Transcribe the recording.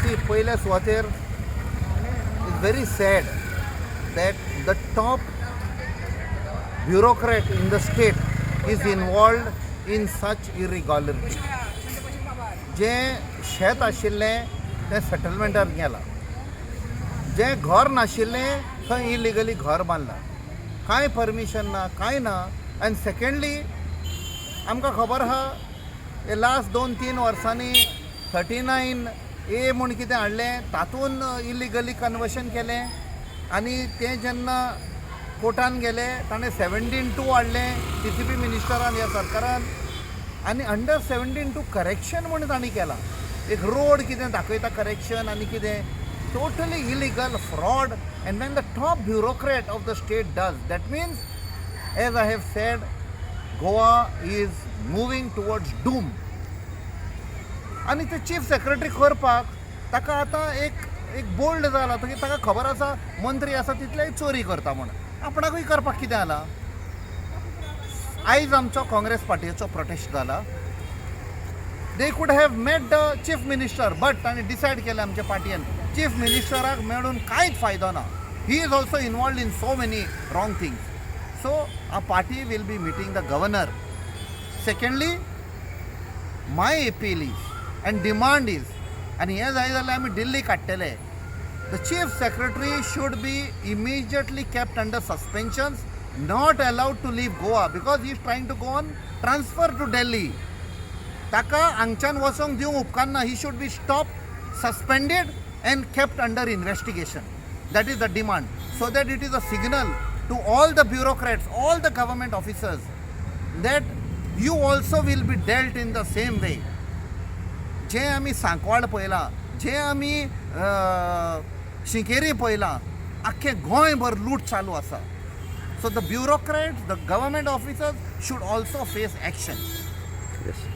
C, पयल्या सुवातेर it's very sad that the top bureaucrat in the state is involved in such irregularity. जें शेत आशिल्लें तें सेटलमेंटार गेलां, जें घर नाशिल्लें थंय इलिगली घर बांदलां, कांय परमिशन ना, कांय ना. आनी सेकेंडली, आमकां खबर आहा, हे लास्ट 2-3 वर्सांनी 39A म्हूण कितें हाडलें, तातूंत इलिगली कन्वर्शन केलें. आनी तें जेन्ना कोर्टान गेले, ताणें 17(2) हाडलें टीसीपी मिनिस्टरान, ह्या सरकारान. आनी अंडर 17(2) करेक्शन म्हूण तांणी केलां, एक रोड कितें दाखयता करेक्शन आनी कितें, totally illegal fraud. And when the top bureaucrat of the state does that, means, as I have said, Goa is moving towards doom. आनी ते चीफ सेक्रेटरी करपाक ताका आतां एक एक बोल्ड जाला की ताका खबर आसा, मंत्री आसा तितलेय चोरी करता म्हूण, आपणाकूय करपाक कितें जाला. आयज आमचो काँग्रेस पार्टीचो प्रोटेस्ट जाला. They could have met the chief minister, but तांणी डिसायड केलें, आमच्या पार्टयेन चीफ मिनिस्टराक मेळून कांयच फायदो ना. He is also involved in so many wrong things, so our party will be meeting the governor. Secondly, my appeal is and demand is, आनी हें जाय जाल्यार आमी दिल्ली काडटले, the chief secretary should be immediately kept under suspensions, not allowed to leave Goa, because he is trying to go on transfer to Delhi. ताका हांगच्यान वचोंक दिवंक उपकारना. He should be stopped, suspended and kept under investigation. That is the demand, so that it is a signal to all the bureaucrats, all the government officers, that you also will be dealt in the same way. जें आमी सांकवाळ पळयलां, जें आमी शिंकेरी पळयलां, आख्खें गोंयभर लूट चालू आसा. So the bureaucrats, the government officers should also face action. Yes.